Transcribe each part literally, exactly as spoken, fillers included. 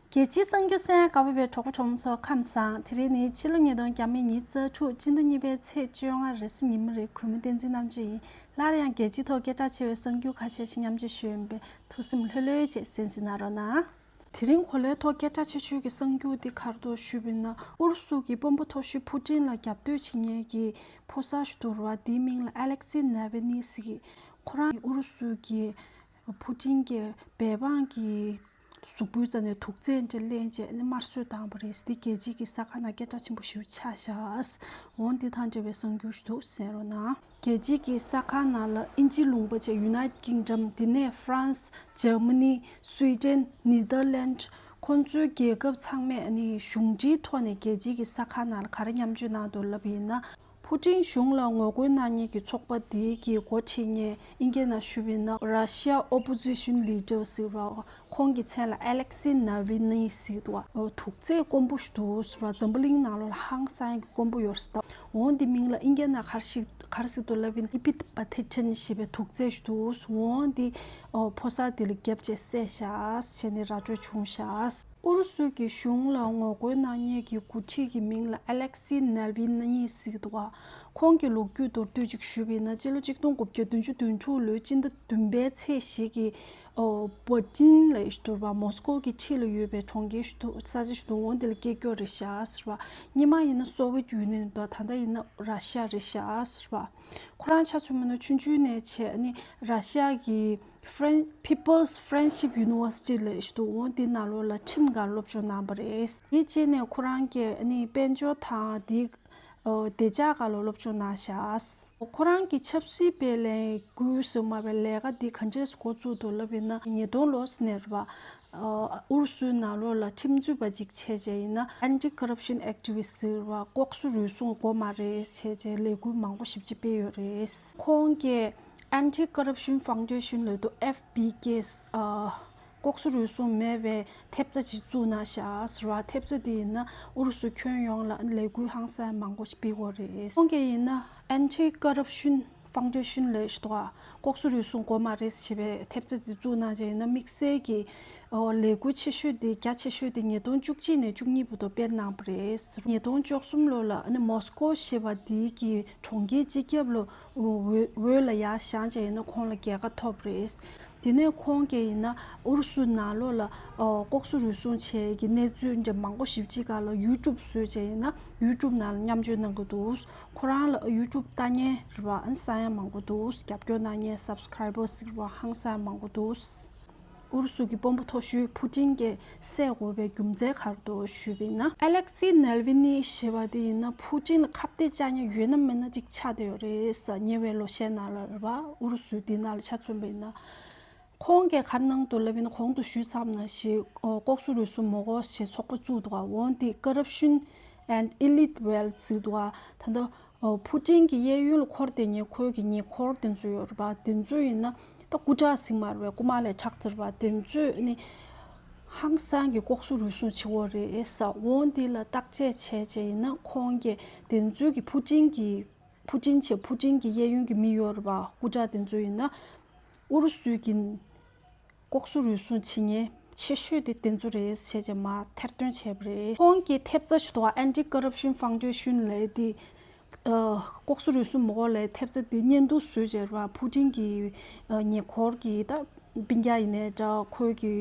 རྒྱལ་སྤྱིའི་གསར་འགྱུར་གསན་དགའ་པོ་བའི་གྲོགས་པོ་གྲོགས་མོ་ཚོ་ཁམས་བཟང་། དེ་རིང་ནི་ཕྱི་ལོ་ཉིས་སྟོང་ཉི་ཤུ་རྩ་དྲུག་སྤྱི་ཟླ་གཉིས་པའི་ཚེས་བཅོ་ལྔ་རེས་གཟའ་ཉི་མ་རེད། གུས་མོ་བསྟན་འཛིན་རྣམ་དཔྱོད་ཡིན། སླར་ཡང་རྒྱལ་སྤྱིའི་ཐོག་སྐད་གྲགས་ཆེ་བའི་གསར་འགྱུར་ཁ་ཤས་ཤིག་མཉམ་སྤྱོད་ཞུ་ཡིན་པས་ཐུགས་སེམས་ལྷོད་ལྷོད་བྱས་གསན་གཟིགས་གནང་རོགས་གནང་། དེ་རིང་གོ་ལའི་ཐོག་སྐད་གྲགས་ཆེ་ཤོས་ཀྱི་གསར་འགྱུར་འདི་ག་རེ་འདུག་ཞུས་པ་ཡིན་ན། ཨུ་རུ་སུ་གི་དཔོན་པོ་མཐོ་ཤོས་ཕུ་ཀྲིན་ལ་རྒྱབ་གཏོད་བྱེད་མཁན་གྱི་ཕོ་གསར་ཞིག་འདུག་ར། དེའི་མིང་ལ་ཨ་ལེག་སི་ནེ་ཝི་ནི་ཟེར་གི། ཁོ་རང་ཨུ་རུ་སུ་གི་ཕུ་ཀྲིན་གྱི་སྦལ་པ་གི་གཟུགས་པོའི་རྩ་ནས་དུག་རྫས་འདྲ་ལེན་བྱས་ནས་དམར་གསོད་བཏང་བ་རེད། འདི་རྒྱལ་སྤྱིའི་གི་གསར་ཁང་ནང་སྐད་གྲགས་ཆེན་པོ་ཞེ་པོ་ཆགས་བཞག་འོང་། འདི་དང་འབྲེལ་བའི་གསར་འགྱུར་ཞིག་འདུག་གསན་རོགས་གནང་། རྒྱལ་སྤྱིའི་གི་གསར་ཁང་ནང་ལ་དབྱིན་ཇི་ལུང་པ་བྱས། United Kingdom། དེ་ནས་ཧྥ་རན་སི། འཇར་མ་ནི། སུའི་ཌེན། ནེ་དར་ལན། ཁོང་ཚོའི་རྒྱལ་ཁབ་ཚང་མས་ནི་གཞུང་འབྲེལ་ཐོག་ནས་རྒྱལ་སྤྱིའི་གི་གསར་ཁང་ནང་ལ་ག་རེ་མཉམ་སྤྱོད་གནང་འདུག་ལབ་ཡིན་ན། ཕུ་ཀྲིན་གཞུང་ལ་ངོ་རྒོལ་གནང་མཁན་གྱི་ཚོགས་པ་དེའི་གི་འགོ་ཁྲིད་མཁན་ཨིན་སྐད་ནང་ཞུས་པ་ཡིན་ན་Russia Opposition Leader ཟེར་བ། ཁོང་གི་མཚན་ལ་ཨ་ལེག་སི་ནཱ་ཝི་ནི་ཟེར་འདུག་བ། དུག་རྫས་དཀོན་པོ་ཞིག་འདུག་ཟེར་བ། འཛམ་བུ་གླིང་ནང་ལོགས་ལ་ཧང་སང་གི་དཀོན་པོ་ཡོད་རེད་ཟེར། འོང་འདི་མིང་ལ་ཨིན་སྐད་ནང་ག་རེ་ཞིག་ག་རེ་ཟེར་འདུག་ལབ་ཡིན་ན་ཨི་པི་པ་ཐེ་ཅན་ཞེས་པའི་དུག་རྫས་ཞིག་འདུག་འོང་འདི་ཕོ་གསར་དེ་ལ་བརྒྱབ་བྱས་བསད་བཞག་བྱས་ནས་ར་སྤྲོད་བྱུང་བཞག་ཨུ་རུ་སུ་གི་གཞུང་ལ་ངོ་རྒོལ་གནང་མཁན་གྱི་འགོ་ཁྲིད་ཀྱི་མིང་ལ་ཨ་ལེག་སི་ནཱ་ཝི་ནི་ཟེར་གི་འདུག་ག་ཁོང་གི་ལོ་རྒྱུས་མདོར་བསྡུས་ཅིག་ཞུས་པ་ཡིན་ན། སྤྱི་ལོ་གཅིག་སྟོང་དགུ་བརྒྱ་བདུན་ཅུ་དོན་དྲུག་ལོའི་སྤྱི་ཟླ་བདུན་པའི་ཚེས་བཞི་གི་ཨོ་བྷར་ལིན་ལབ་ཡས་ཞིག་འདུག་པ། མོ་སི་ཀོ་གི་འཁྲིས་ལ་ཡོད་པའི་གྲོང་ཁྱེར་ཞིག་འདུག་ས་ཆ་ཞིག་འདུག་འོང་དེ་ལ་སྐྱེས་སྐྱོ་རེད་བཞག་ཟེར་བ། སྔོན་མ་ཡིན་ན་སོ་ཝེད་ཡུ་ནི་ཡན་དང་། ད་ལྟ་ཡིན་ན་ར་ཤ་ཡ་རེད་བཞག་ཟེར་བ། ཁོ་རང་ཆ་མཚོན་པ་ན་ཆུང་ཆུང་ནས་བྱས་ནི་ར་ཤ་ཡ་གི་French People's Friendship University ལབ་ཡས་ཞིག་འདུག་འོང་དེ་ནང་ལོགས་ལ་ཁྲིམས་སྒང་སློབ་སྦྱོང་གནང་བ་རེད། དེ་རྗེས་ནས་ཁོ་རང་གི་ནི་དཔལ་འབྱོར་དང་དེ་ཨོ་བདེ་འཇགས་སྒང་ལ་སློབ་སྦྱོང་གནང་བཞག་ཁོ་རང་གི་ཆབ་སྲིད་པའི་ལས་འགུལ་ཟེར་མ་པའི་ལས་ཀ་འདི་ག་འདྲས་འགོ་བཙུགས་འདུག་ལབ་ཡིན་ན། ཉིས་སྟོང་ལོ་ནས་རེད་པ། ཨུ་རུ་སུའི་ནང་ལོགས་ལ་ཁྲིམས་རྩོད་པ་ཅིག་བྱས་བྱས་ཡིན་ན། Anti Corruption Activist ཟེར་བ། ལྐོག་ཟ་རུལ་སུངས་དགོས་མ་རེད་ཟེར་བྱས་ལས་འགུལ་མང་པོ་ཞེ་པོ་ཅིག་སྤེལ་ཡོད་རེད། ཁོང་གིས་Anti Corruption Foundation ལབ་འདུག F B K ཨ། ལྐོག་ཟ་རུལ་སུངས་མེད་པའི་ཐེབས་རྩ་ཅིག་བཙུགས་གནང་བཞག་ཟེར་བ། ཐེབས་རྩ་དེ་ཡིན་ན་ཨུ་རུ་སུ་ཁྱོན་ཡོངས་ལ་ལས་འགུལ་ཧང་སང་མང་པོ་ཞིག་སྤེལ་ཡོད་རེད། ཁོང་གིས་ཡིན་ན་Anti Corruption Foundation ལབ་ཞིག་འདུག་ག་ལྐོག་ཟ་རུལ་སུངས་དགོས་མ་རེད་ཞེས་པའི་ཐེབས་རྩ་དེ་བཙུགས་གནང་བྱས་ཡིན་ན། དམིགས་བསལ་གྱི་ཨོ་ལས་འགུལ་ཆེ་ཤོས་དེ། རྒྱ་ཆེ་ཤོས་དེ་ཉིས་སྟོང་བཅུ་གཅིག་ནས་བཅུ་གཉིས་བར་དུ་སྤེལ་གནང་བ་རེད། ཉིས་སྟོང་བཅུ་གསུམ་ལོ་ལ་ཨ་ནི་མོ་སི་ཀོ་ཞེས་པ་དེའི་གི་གྲོང་ཁྱེར་སྤྱི་ཁྱབ་ལ་འོས་འོས་ལ་ཡར་བཞེངས་བྱས་ཡིན་ན་ཁོང་ལ་རྒྱལ་ཁ་ཐོབ་རེད། དེ་ནས་ཁོང་གིས་ཡིན་ན་ཨུ་རུ་སུ་ནང་ལོགས་ལ་ཨོ་ལྐོག་ཟ་རུལ་སུངས་བྱས་ཀྱི་གནས་ཚུལ་འདྲ་མང་པོ་ཞེ་པོ་ཅིག་སྒང་ལ་ཡུ་ཊུབ་བཟོས་བྱས་ཡིན་ན་ཡུ་ཊུབ་ནང་ལ་མཉམ་སྤྱོད་གནང་གི་འདུག་ཁོ་རང་ལ་ཡུ་ཊུབ་ལྟ་མཁན་རེད་པ། ཧང་སང་ཡ་མང་པོ་འདུག་རྒྱབ་སྐྱོར་གནང་མཁན་སབ་སི་ཀ་རའི་བར་ཟེར་བ་ཧང་སང་ཡ་མང་པོ་འདུག་ཨུ་རུ་སུ་གི་དཔོན་པོ་མཐོ་ཤོས་ཕུ་ཀྲིན་གྱིས་བསད་དགོས་པའི་རྒྱུ་མཚན་ག་རེ་འདུག་ཞུས་པ་ཡིན་ན། ཨ་ལེག་སི་ནེལ་ཝི་ནི་ཞེས་པ་དེ་ཡིན་ན་ཕུ་ཀྲིན་ལ་ཁ་གཏད་བཅག་མཁན་ཡོད་ན་མེད་ན་ཅིག་ཆགས་བསྡད་ཡོད་རེད་ཟེར། ཉེ་བའི་ལོ་ཤས་ནང་ལ་རེད་པ། ཨུ་རུ་སུའི་དེ་ནང་ལ་ཆ་མཚོན་པ་ཡིན་ན། ཁོང་གིས་ག་རེ་གནང་འདུག་ལབ་ཡིན་ན། གོང་དུ་ཞུས་ཚར་བ་ནང་བཞིན་ལྐོག་ཟ་རུལ་སུངས་མི་དགོས་ཞེས་ཚོགས་པ་བཙུགས་འདུག་ག་འོང་དེ་Corruption and Elite Wealth ཟེར་འདུག་ག་ད་ལྟ་ཨོ་ཕུ་ཀྲིན་གྱི་གཡས་གཡོན་ལ་འཁོར་བསྡད་མཁན་ཁོའི་གི་ཉེ་འཁོར་དེ་ཚོ་ཡོད་རེད་པ། དེ་ཚོ་ཡིན་ན་ད་སྐུ་དྲག་ཟེར་མ་རེད་པ། རྐུ་མ་ལས་དྲག་ཟེར་བ། དེ་ཚོས་ནི་ཧང་སང་གི་ལྐོག་ཟ་རུལ་སུངས་བྱེད་ཀྱི་ཡོད་རེད་ཟེར། འོང་དེ་ལ་བརྟག་དཔྱད་བྱས་བྱས་ཡིན་ན་ཁོང་གིས་དེ་ཚོའི་གི་ཕུ་ཀྲིན་གྱི་ཕུ་ཀྲིན་བྱས། ཕུ་ཀྲིན་གྱི་གཡས་གཡོན་གྱི་མི་ཡོད་རེད་པ། སྐུ་དྲག་དེ་ཚོ་ཡིན་ན་ཨུ་རུ་སུའི་གི་ལྐོག་ཟ་རུལ་སུངས་བྱེད་མཁན་ཆེ་ཤོས་དེ་དེ་ཚོ་རེད་ཟེར་བྱས་མར་ཐེར་འདོན་བྱས་པ་རེད། ཁོང་གི་ཐེབས་རྩ་ཞིག་འདུག་ག Anti Corruption Foundation ལབ་དེ། ཨ་ལྐོག་ཟ་རུལ་སུངས་མི་དགོས་ལབ་ཐེབས་རྩ་དེ་བརྙན་ཐུང་བཟོས་བྱས་རེད་པ། ཕུ་ཀྲིན་གྱི་ཨ་ཉེ་འཁོར་གྱི་ད་སྤུན་ཀྱག་ཡིན་ནའི་འདྲ། ཁོའི་གི་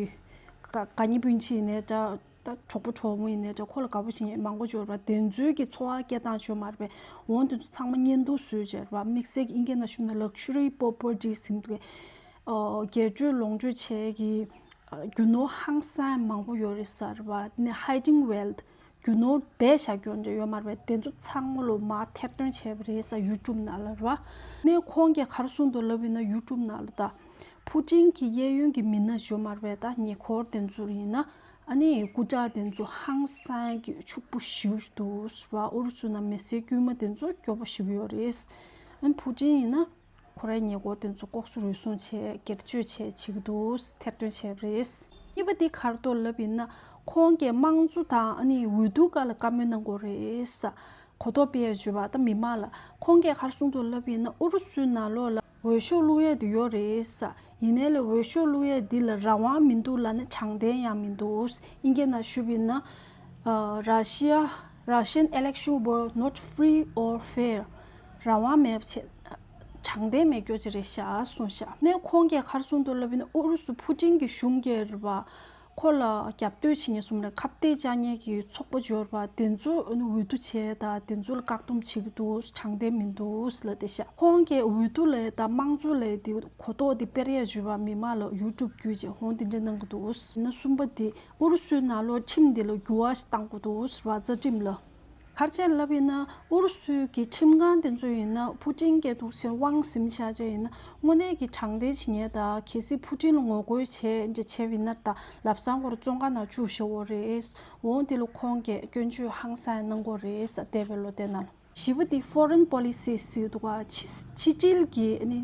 དགའ་ཉེ་སྤུན་མཆེད་ཡིན་ནའི་འདྲ། ད་གྲོགས་པོ་གྲོགས་མོ་ཡིན་ནའི་འདྲ། ཁོ་ལ་དགའ་པོ་བྱེད་མཁན་མང་པོ་ཡོད་རེད་པ། དེ་ཚོའི་གི་འཚོ་བ་སྐྱེལ་སྟངས་ཡོད་མ་རེད་པས། འོང་དེ་ཚོ་ཚང་མ་བརྙན་ཐུང་བཟོས་བྱས་རེད་པ། དམིགས་བསལ་གྱི་ཨིན་སྐད་ནང་ཞུས་ན་Luxury Properties ཟེར་གྱི་ཨ་སྒེར་གཅོད་ལོངས་སྤྱོད་བྱས་ཀྱི་ཨ་རྒྱུ་ནོར་ཧང་སང་མང་པོ་ཡོད་རེད་ཟེར་བ། ནི་Hiding Wealth རྒྱུ་ནོར་སྦས་བཞག་རྒྱུ་འདྲ་ཡོད་མ་རེད་པས། དེ་ཚོ་ཚང་མ་ལོ་མར་ཐེར་འདོན་བྱས་པ་རེད་ཟེར། ཡུ་ཊུབ་ནང་ལ་རེད་པ། ནི་ཁོང་གིས་ག་རེ་གསུངས་འདུག་ལབ་ཡིན་ན། ཡུ་ཊུབ་ནང་ལ་ད་ཕུ་ཀྲིན་གྱི་གཡས་གཡོན་གྱི་མི་སྣ་ཡོད་མ་རེད་པས། ད་ཉེ་འཁོར་དེ་ཚོ་ཡིན་ན། ཨ་ནི་སྐུ་དྲག་དེ་ཚོ་ཧང་སང་གི་ཕྱུག་པོ་ཞེ་པོ་འདུག་ཟེར་བ། ཨུ་རུ་སུ་ནང་མི་སེར་དཀྱུས་མ་དེ་ཚོ་སྐྱོ་པོ་ཞེ་པོ་ཡོད་རེད། ཨ་ནི་ཕུ་ཀྲིན་ཡིན་ན་ཁོ་རའི་ཉེ་འཁོར་དེ་ཚོ་ལྐོག་ཟ་རུལ་སུངས་བྱས། སྒེར་གཅོད་བྱས་བྱེད་ཀྱི་འདུག་ཐེར་འདོན་བྱས་པ་རེད། གཉིས་པ་དེ་ག་རེ་འདུག་ལབ་ཡིན་ན། ཁོང་གིས་དམངས་གཙོ་དང་ཨ་ནི་འོས་བསྡུ་སྒང་ལ་བཀའ་མོལ་གནང་དགོས་རེད་ཟེར། གོ་རྟོགས་སྤེལ་ཡ་བྱུང་བ་ད་མི་མང་ལ། ཁོང་གིས་ག་རེ་གསུངས་འདུག་ལབ་ཡིན་ན། ཨུ་རུ་སུའི་ནང་ལོགས་ལ་འོས་ཤོག་བླུག་ཡས་དེ་ཡོད་རེད་ཟེར། ཡིན་ནའི་ལས་འོས་ཤོག་བླུག་ཡས་འདི་ལ་རང་དབང་མི་འདུག་ལབ་ན་དྲང་བདེན་ཡང་མི་འདུག་ཨིན་སྐད་ནང་ཞུས་པ་ཡིན་ན། ཨ། Russia, Russian election were not free or fair. རང་དབང་མེད་པ་བྱས། དྲང་བདེན་མེད་རྒྱུ་ཅིག་རེད་ཤག་གསུངས་ཤག་ནས་ཁོང་གིས་ག་རེ་གསུངས་འདུག་ལབ་ཡིན་ན། ཨུ་རུ་སུ་ཕུ་ཏིན་གྱི་གཞུང་གིས་རེད་པ། ཁོ་ལ་རྒྱབ་གཏོད་བྱེད་མཁན་གསུམ་རེད། ཁ་གཏད་བཅག་མཁན་གྱི་ཚོགས་པ་འབྱོར་བ་དེ་ཚོ་འོས་བསྡུ་བྱས་དང་དེ་ཚོ་ལ་བཀག་སྡོམ་བྱེད་ཀྱི་འདུག་དྲང་བདེན་མི་འདུག་ལབ་བསྡད་ཤག་ཁོང་གིས་འོས་བསྡུ་ལས་དང་དམངས་གཙོ་ལས་དེ་གོ་རྟོགས་དེ་སྤེལ་ཡས་བྱོས་པ་མི་མང་ལ་ཡུ་ཊུབ་བརྒྱུད་བྱས་འོང་དེ་འདྲ་གནང་གི་འདུག་ཡིན་ན་གསུམ་པ་དེ་ཨུ་རུ་སུའི་ནང་ལོགས་ཁྲིམས་དེ་ལ་འགྱུར་བ་ཞིག་བཏང་དགོས་འདུག་ཟེར་བ་རྩ་ཁྲིམས་ལ། ག་རེ་བྱས་ལབ་ཡིན་ན། ཨུ་རུ་སུའི་གི་ཁྲིམས་ཁང་དེ་ཚོ་ཡིན་ན་ཕུ་ཏིན་གྱི་འདུག་ཟེར་དབང་ཟིན་བཞག་བྱས་ཡིན་ན། དངོས་གནས་ཀྱི་དྲང་བདེན་བྱེད་མཁན་དང་གལ་སྲིད་ཕུ་ཏིན་ལ་ངོ་རྒོལ་བྱས་འདྲ་བྱས་པ་ཡིན་ན་ད་ལམ་སང་ཁོ་རང་བཙོན་ཁང་ནང་བཅུག་བཞག་འོ་རེད། འོང་དེ་ལ་ཁོང་གིས་སྐྱོན་བརྗོད་ཧང་སང་གནང་གོ་རེད་ཟེར་འདས་པའི་ལོ་དེ་ནང་། བཞི་པ་དེ་foreign policy ཟེར་འདུག་ག་ཕྱི་ཕྱི་འབྲེལ་གྱི་ནི་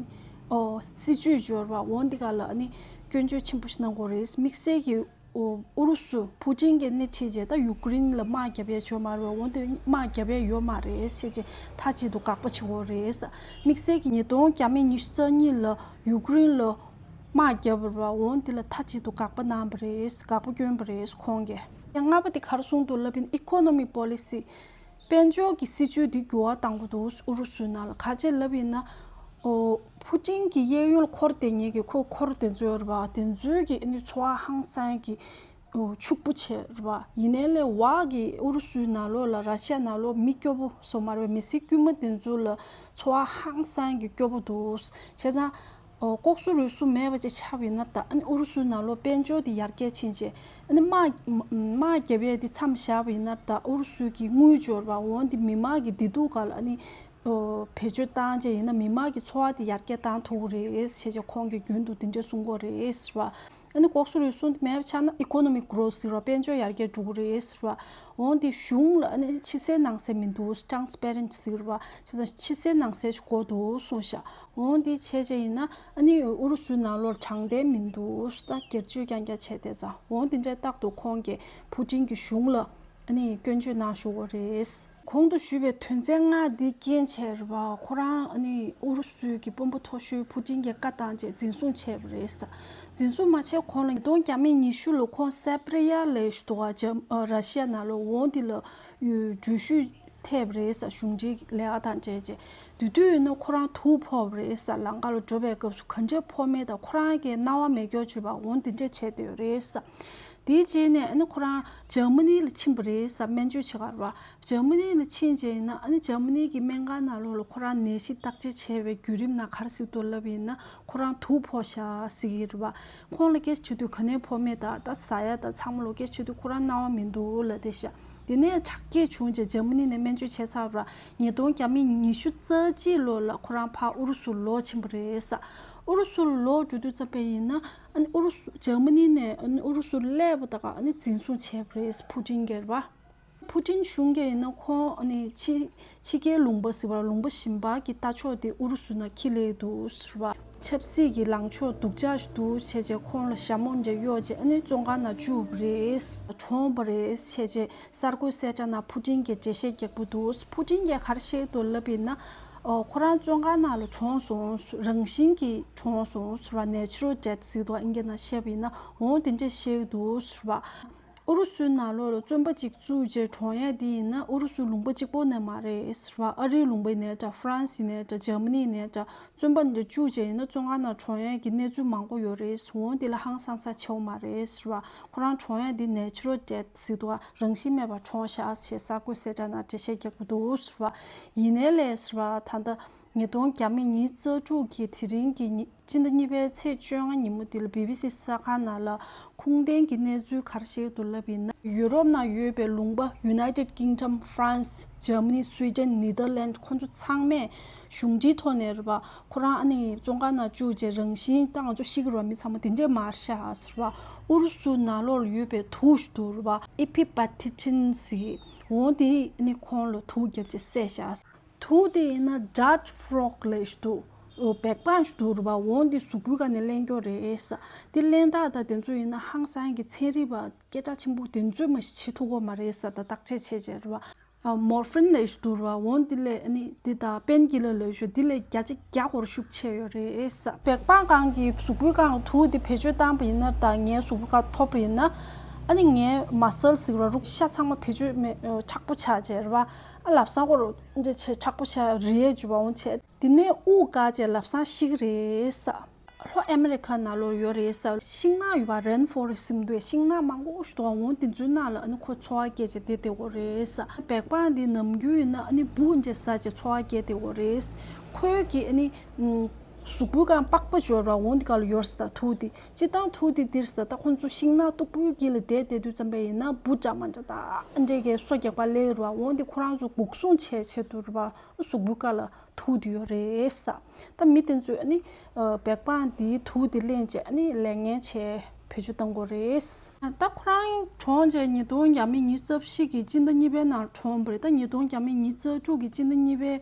ཨོ་སྲིད་ཇུས་འབྱོར་བ་འོང་འདི་ག་ལ་ནི་སྐྱོན་བརྗོད་ཆེན་པོ་ཞིག་གནང་གོ་རེད། དམིགས་བསལ་གྱི་ཨོ་ཨུ་རུ་སུ་ཕུ་ཏིན་གྱིས་སྣེ་ཁྲིད་བྱས་ད་ཡུཀ་རེན་ལ་དམག་རྒྱབ་ཡས་བྱོས་མ་རེད་པ། འོན་ཏེ་དམག་རྒྱབ་ཡས་ཡོད་མ་རེད་ཟེར་བྱས་མཐའ་གཅིག་ཏུ་དགག་པ་བྱེད་ཀྱི་ཡོད་རེད། དམིགས་བསལ་གྱི་ཉིས་སྟོང་ཉི་ཤུ་རྩ་གཉིས་ལ་ཡུཀ་རེན་ལ་དམག་རྒྱབ་པ་རེད་པ། འོན་ཏེ་ལ་མཐའ་གཅིག་ཏུ་དགག་པ་གནང་བ་རེད། དགག་པ་བསྐྱོན་པ་རེད་ཁོང་གིས། ལྔ་པ་དེ་ག་རེ་གསུངས་འདུག་ལབ་ཡིན་ན་economic policy དཔལ་འབྱོར་གྱི་སྲིད་ཇུས་འདི་འགྱུར་བ་གཏང་དགོས་འདུག་ཨུ་རུ་སུའི་ནང་ལ་ག་རེ་བྱས་ལབ་ཡིན་ན། ཨོ་ཕུ་ཏིན་གྱི་གཡས་གཡོན་ལ་འཁོར་བསྡད་མཁན་གྱི་ཁོ་འཁོར་དེ་ཚོ་རེད་པ། དེ་ཚོའི་གི་ཨ་ནི་འཚོ་བ་ཧང་སང་གི་ཨོ་ཕྱུག་པོ་བྱས་རེད་པ། ཡིན་ནའི་ལས་བ་གི་ཨུ་རུ་སུའི་ནང་ལོགས་ལ་ར་ཤི་ཡ་ནང་ལོགས་མི་སྐྱོ་པོ་སོ་མ་རེད་པ། མི་སེར་དཀྱུས་མ་དེ་ཚོ་ལ་འཚོ་བ་ཧང་སང་གི་སྐྱོ་པོ་འདུག་བྱས་ཙང་། ཨོ་ལྐོག་ཟ་རུལ་སུངས་མེད་པ་ཅིག་ཆགས་པ་ཡིན་ན་ད་ཨ་ནི་ཨུ་རུ་སུའི་ནང་ལོགས་དཔལ་འབྱོར་དེ་ཡར་རྒྱས་ཕྱིན་བྱས་ཨ་ནི་དམག་དམག་རྒྱབ་ཡས་དེ་མཚམས་བཞག་པ་ཡིན་ན་ད་ཨུ་རུ་སུའི་གི་དངུལ་འབྱོར་བ་འོང་དེ་མི་མང་གི་བདེ་སྡུག་སྒང་ལ་ཨ་ནི་ཨོ་བེད་སྤྱོད་བཏང་བྱས་ཡིན་ན་མི་མང་གི་འཚོ་བ་དེ་ཡར་རྒྱས་བཏང་ཐུབ་ཀྱི་རེད་ཟེར་བྱས་ཁོང་གིས་རྒྱུན་དུ་དེ་འདྲས་གསུང་གི་ཡོད་རེད་ཟེར་བ། ཨ་ནི་ལྐོག་ཟ་རུལ་སུངས་དེ་མེད་པ་ཆགས་ན་economic growth ཟེར་བ་དཔལ་འབྱོར་ཡར་རྒྱས་འགྲོ་གི་རེད་ཟེར་བ། འོང་དེ་གཞུང་ལ་ཨ་ནི་ཕྱི་གསལ་ནང་གསལ་མི་འདུག transparent ཟེར་བ། བྱས་ཙང་ཕྱི་གསལ་ནང་གསལ་ཞིག་དགོས་འདུག་གསུངས་ཤག་འོང་དེ་བྱས་བྱས་ཡིན་ན་ཨ་ནི་ཨུ་རུ་སུའི་ནང་ལོགས་དྲང་བདེན་མི་འདུག་ད་སྒེར་གཅོད་རྐྱང་རྐྱང་བྱས་བསྡད་ཙང་འོང་དེ་འདྲའི་རྟག་ཏུ་ཁོང་གིས་ཕུ་ཏིན་གྱི་གཞུང་ལ་ཨ་ནི་སྐྱོན་བརྗོད་གནང་བཞུགས་པ་རེད། གོང་དུ་ཞུས་པའི་དོན་ཚན་ལྔ་འདི་རྐྱེན་བྱས་རེད་པ། ཁོ་རང་ཨ་ནི་ཨུ་རུ་སུའི་གི་དཔོན་པོ་མཐོ་ཤོས་ཕུ་ཏིན་གྱིས་བཀའ་བཏང་བྱས་འཛིན་བཟུང་བྱས་པ་རེད་ས། འཛིན་བཟུང་མ་བྱས་གོང་ལ་ཉིས་སྟོང་ཉི་ཤུ་ལོ་ཁོང་སེ་བྷི་རི་ཡ་ལབ་ཡས་ཞིག་འདུག་ག་ར་ཤི་ཡ་ནང་ལོགས་འོང་དེ་ལ་འགྲུལ་བཞུད་ཐེབས་རེད་ས། གཞུང་འབྲེལ་ལས་ཀ་དང་འབྲེལ་བྱས། དེ་དུས་ཡིན་ན་ཁོ་རང་དུག་ཕོག་པ་རེད་ས། ལམ་ཁ་ལ་འགྲོ་བའི་སྐབས་སུ་ག་འདྲས་ཕོག་མེད་དང་ཁོ་རང་གི་སྣང་བ་མེད་སྐྱོ་བྱུས་པ་འོང་དེ་འདྲས་བྱས་བསྡད་ཡོད་རེད་ས། དེའི་རྗེས་ནས་ཨ་ནི་ཁོ་རང་འཇར་མ་ནི་ལ་ཕྱིན་པ་རེད་ས། སྨན་བཅོས་བྱེད་ག་ར། འཇར་མ་ནི་ལ་ཕྱིན་རྗེས་ཡིན་ན་ཨ་ནི་འཇར་མ་ནི་གི་སྨན་ཁང་ནང་ལོགས་ལ་ཁོ་རང་ནད་གཞི་བརྟག་དཔྱད་བྱས་པའི་བརྒྱུད་རིམ་ནང་ག་རེ་གཟིགས་འདུག་ལབ་ཡིན་ན་ཁོ་རང་དུག་ཕོག་ཤག་ཟེར་གྱི་རེད་པ། ཁོང་ལ་སྐད་ཆ་དྲིས་དུས་ག་ནས་ཕོག་མེད་ད་ད་ཟ་ཡ་ད་ཚང་མ་ལོ་སྐད་ཆ་དྲིས་དུས་ཁོ་རང་སྣང་བ་མི་འདུག་ལབ་བསྡད་ཤག་དེ་ནས་དྲག་སྐྱེད་བྱུང་རྗེས་འཇར་མ་ནི་ནས་སྨན་བཅོས་བྱས་ཚར་བ་ར་ཉིས་སྟོང་ཉི་ཤུ་རྩ་གཅིག་ལོ་ལ་ཁོ་རང་ཕར་ཨུ་རུ་སུ་ལོག་ཕྱིན་པ་རེད་ས། ཨུ་རུ་སུ་ལོག་འགྲོ་དུས་ཙམ་པ་ཡིན་ན་ཨ་ནི་ཨུ་རུ་སུ་འཇར་མ་ནི་ནས་ཨ་ནི་ཨུ་རུ་སུར་སླེབས་པ་དང་ཨ་ནི་འཛིན་བཟུང་བྱས་པ་རེད་ཕུ་ཏིན་གྱིས་རེད་པ། ཕུ་ཏིན་གཞུང་གིས་ཡིན་ན་ཁོང་ཨ་ནི་ཕྱི་ཕྱི་རྒྱལ་ལུང་པ་ཟེར་བ་ལུང་པ་གཞན་པ་གི་ལྟ་ཕྱོགས་དེ་ཨུ་རུ་སུ་ནང་འཁྱེར་སླེབས་འདུག་ཟེར་བ། ཆབ་སྲིད་ཀྱི་ལངས་ཕྱོགས་སྡུག་ཅག་ཞིག་འདུག་བྱས་རྗེས་ཁོང་ལ་ཞྭ་མོ་འདྲ་གཡོགས་རྗེས་ཨ་ནི་བཙོན་ཁང་ནང་བཅུག་པ་རེད། གྲོངས་པ་རེད་བྱས་རྗེས་གསར་འགོད་གསལ་བསྒྲགས་ནང་ཕུ་ཏིན་གྱིས་འགྲེལ་བཤད་རྒྱག་གི་འདུག་ཕུ་ཏིན་གྱིས་ག་རེ་བཤད་འདུག་ལབ་ཡིན་ན། ཨོ་ཁོ་རང་བཙོན་ཁང་ནང་ལ་གྲོངས་སོང་། རང་བཞིན་གྱིས་གྲོངས་སོང་ཟེར་བ། natural death ཟེར་འདུག་ཨིན་སྐད་ནང་བཤད་པ་ཡིན་ན་འོང་དེ་འདྲས་བཤད་ཀྱི་འདུག་ཟེར་བ། ཨུ་རུ་སུའི་ནང་ལོགས་ལ་བཙོན་པ་གཅིག་བཙུགས་རྗེས་གྲོངས་ཡས་དེ་ཡིན་ན་ཨུ་རུ་སུ་ལུང་པ་གཅིག་པོ་ནས་མ་རེད་ཟེར་བ། ཨ་རིའི་ལུང་པ་ཡིན་ནའི་འདྲ། ཧྥ་རན་སི་ཡིན་ནའི་འདྲ། འཇར་མ་ནི་ཡིན་ནའི་འདྲ། བཙོན་པ་འདི་བཅུག་རྗེས་ཡིན་ན་བཙོན་ཁང་ནང་གྲོངས་ཡས་ཀྱི་གནས་ཚུལ་མང་པོ་ཡོད་རེད། འོང་དེ་ལ་ཧང་སང་ས་ཆེ་བ་མ་རེད་ཟེར་བ། ཁོ་རང་གྲོངས་ཡས་འདི་natural death ཟེར་འདུག་བ། རང་བཞིན་མེད་པར་གྲོངས་ཤག་ཞེས་གསར་འགོད་གསལ་བསྒྲགས་ནང་འགྲེལ་བཤད་རྒྱག་གི་འདུག་ཟེར་བ། ཡིན་ནའི་ལས་ཟེར་བ། ད་ལྟ་ཉིས་སྟོང་ཉི་ཤུ་རྩ་དྲུག་གི་དེ་རིང་གི་ཉི་སྤྱི་ཟླ་གཉིས་པའི་ཚེས་བཅོ་ལྔ་ཉིན་མོ་འདི་ལ་བི་བི་སི་གསར་ཁང་ནང་ལ་ཁུངས་ལྡན་གྱི་གནས་ཚུལ་ག་རེ་བཤད་འདུག་ལབ་ཡིན་ན། ཡུ་རོབ་ནང་ཡོད་པའི་ལུང་པ་United Kingdom, France, Germany, Sweden, Netherlands ཁོ་ཚོ་ཚང་མས་གཞུང་འབྲེལ་ཐོག་ནས་རེད་པ། ཁོ་རང་ཨ་ནི་བཙོན་ཁང་ནང་བཅུག་རྗེས་རང་བཞིན་ད་ང་ཚོ་ཤི་གི་རེད་པ། མི་ཚང་མ་དེ་འདྲས་མ་རེད་ཤག་ཟེར་བ། ཨུ་རུ་སུ་ནང་ལོགས་ལ་ཡོད་པའི་དུག་ཞིག་འདུག་རེད་པ། Epipatitrin ཟེར། འོང་དེ་ཨ་ནི་ཁོང་ལ་དུག་བརྒྱབ་རྗེས་བསད་ཤག་དུག་དེ་ཡིན་ན་dart frog ལབ་ཞིག་འདུག་འོ་སྦལ་པ་ཞིག་འདུག་རེད་པ། འོང་དེ་གཟུགས་པོའི་སྒང་ནས་ལེན་རྒྱུ་རེད་ས། དེ་ལེན་སྟངས་དང་དེ་ཚོ་ཡིན་ན་ཧང་སང་གི་ཚན་རིག་པ་སྐད་གྲགས་ཆེན་པོ་དེ་ཚོས་མ་གཞི་བྱེད་ཐུབ་ཀྱི་མ་རེད་ས། ད་བརྟག་དཔྱད་བྱས་བྱས་རེད་པ། མོར་ཕིན་ལབ་ཞིག་འདུག་ར། འོ་འདི་ལས་ཨ་ནི་འདི་དང་པེན་ཀི་ལར་ལབ་ཞིག་འདི་ལས་བརྒྱ་ཆ་བརྒྱ་སྐོར་ཤུགས་ཆེ་ཡོད་རེད་ས། འབད་བ་ཅིན་གྱི་གཟུགས་པོའི་སྒང་དུག་འདི་བེད་སྤྱོད་བཏང་པ་ཡིན་ན་ད་ངའི་གཟུགས་པོ་སྒང་ཐོབ་པ་ཡིན་ན་ཨ་ནི་ངའི་མ་སལ་ཟེར་བ་རུ་ཤ་ཚང་མ་བེད་སྤྱོད་མེད་མཁྲེགས་པོ་ཆགས་བྱས་ར་བ། ཨ་ལབ་སང་སྐོར་འདི་ཆེ་མཁྲེགས་པོ་ཆགས་རེད་བྱས་པ་འོང་བྱས། དེ་ནས་དབུགས་འགག་བྱས་ལབ་སང་ཤི་གི་རེད་ས། ལྷོ་ཨ་མེ་རི་ཁ་ནང་ལོགས་ཡོད་རེད་ས། ཤིང་ནགས་ཡོད་པ། རེན་ཕོ་རེ་སི་ཊི་ཟེར་གྱི་འདུག་ཤིང་ནགས་མང་པོ་ཞིག་འདུག་འོ་དེ་ཚོའི་ནང་ལ་ཨ་ནི་ཁོ་འཚོ་བ་སྐྱེལ་བྱས་བསྡད་བསྡད་ཡོད་རེད་ས། འབད་བ་ཅིན་འདི་ནམ་རྒྱུན་ཡིན་ན་ཨ་ནི་འབུ་འདྲ་ཟ་བྱས་འཚོ་བ་སྐྱེལ་བསྡད་ཡོད་རེད་ས། ཁོའི་གི་ཨ་ནི་གཟུགས་པོའི་སྒང་པགས་པ་ཡོད་ར། འོ་འདི་སྒང་ལ་ཡོད་ས། ད་དུག་འདི་སྤྱིར་བཏང་དུག་འདི་འདིར་ས། ད་ཁོང་ཚོ་ཤིང་ནགས་སྟུག་པོའི་དཀྱིལ་ལ་བསྡད་བསྡད་དུས་ཙམ་པ་ཡིན་ན་འབུ་འདྲ་མི་འདྲ་ད་འདྲ་གི་སོ་རྒྱག་པ་སླེབས་ར་བ། འོ་འདི་ཁོ་རང་ཚོ་འགོག་སྲུང་བྱེད་ཆེད་དུ་ར་བ་གཟུགས་པོའི་སྒང་ལ་དུག་འདི་ཡོད་རེད་ས། ད་མི་དེ་ཚོས་ཨ་ནི་འབད་བ་ཅིན་འདིའི་དུག་འདི་ལེན་བྱས་ཨ་ནི་ལས་ངན་བྱས་བེད་སྤྱོད་གཏང་གི་རེད། ད་ཁོ་རང་གྲོངས་བྱས་ཉིས་སྟོང་བརྒྱ་མེད་ཉི་ཤུ་རྩ་བཞི་གི་སྤྱི་ཟླ་གཉིས་པའི་ནང་གྲོངས་པ་རེད། ད་ཉིས་སྟོང་བརྒྱ་མེད་ཉི་ཤུ་རྩ་དྲུག་གི་སྤྱི་ཟླ་གཉིས་པའི་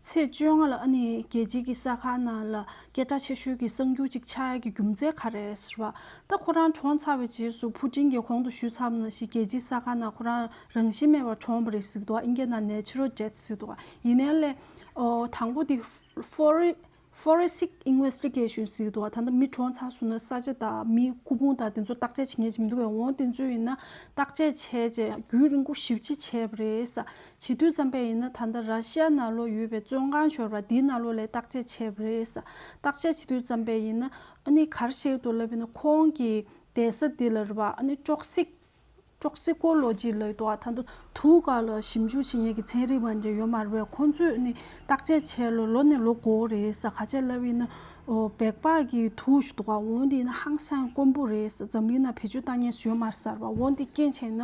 ཚེས་བཅོ་ལྔ་ལ་ཨ་ནི་རྒྱལ་སྤྱིའི་གི་གསར་ཁང་ནང་ལ་སྐད་གྲགས་ཆེ་ཤོས་ཀྱི་གསར་འགྱུར་ཅིག་ཆགས་ཡ་གི་རྒྱུ་མཚན་ག་རེ་ཟེར་བ། ད་ཁོ་རང་གྲོངས་ཚར་བའི་རྗེས་སུ་ཕུ་ཀྲིན་གྱིས་གོང་དུ་ཞུས་ཚར་བ་ནང་བཞིན་རྒྱལ་སྤྱིའི་གསར་ཁང་ནང་ཁོ་རང་རང་བཞིན་མེད་པར་གྲོངས་པ་རེད་ཟེར་གྱི་འདུག་ཨིན་སྐད་ནང་natural death ཟེར་གྱི་འདུག་ཡིན་ནའི་ལས་ཨོ་དང་པོ་དེ་ཕོ་རི་forensic investigation ཟེར་གྱི་འདུག་ད་ལྟ་མི་གྲོངས་ཚར་སོང་ན་ས་ཆ་དང་མིའི་སྐུ་ཕུང་དང་དེ་ཚོ་བརྟག་དཔྱད་བྱེད་མཁན་ཅིག་མི་འདུག་གས། འོ་དེ་ཚོ་ཡིན་ན་བརྟག་དཔྱད་བྱས་རྗེས་རྒྱུན་རིང་པོ་ཞེ་པོ་ཅིག་བྱས་པ་རེད་ས། བྱེད་དུས་ཙམ་པ་ཡིན་ན་ད་ལྟ་ར་ཤི་ཡ་ནང་ལོགས་ཡོད་པའི་བཙོན་ཁང་ཤོར་བ་དེའི་ནང་ལོགས་ལ་བརྟག་དཔྱད་བྱས་པ་རེད་ས། བརྟག་དཔྱད་བྱེད་དུས་ཙམ་པ་ཡིན་ན་ཨ་ནི་ག་རེ་བཤད་ཀྱི་འདུག་ལབ་ཡིན་ན་ཁོང་གི་བསྡད་ས་དེ་ལ་རེད་པ། ཨ་ནི་ཊོག་སིག་ཊོག་སི་ཀོ་ལོ་ཇི་ལབ་འདུག་ད་དུང་དུག་སྒང་ལ་ཞིབ་འཇུག་བྱེད་མཁན་གྱི་ཚན་རིག་པ་འདྲ་ཡོད་མ་རེད་པས། ཁོང་ཚོས་ནི་བརྟག་དཔྱད་བྱས་ལོ་ལོ་ནས་ལོ་འགོར་རེད་ས། ག་ཅི་ལབ་ཡིན་ན་ཨོ་སྦེག་པག་གི་དུག་ཞིག་འདུག་འོ་འདི་ཡིན་ན་ཧང་སང་དཀོན་པོ་རེད་ས། འཛམ་གླིང་ནང་བེད་སྤྱོད་བཏང་མཁན་ཞིག་ཡོད་མ་རེད་ས་རེད་པ། འོ་འདི་རྐྱེན་བྱས་ན་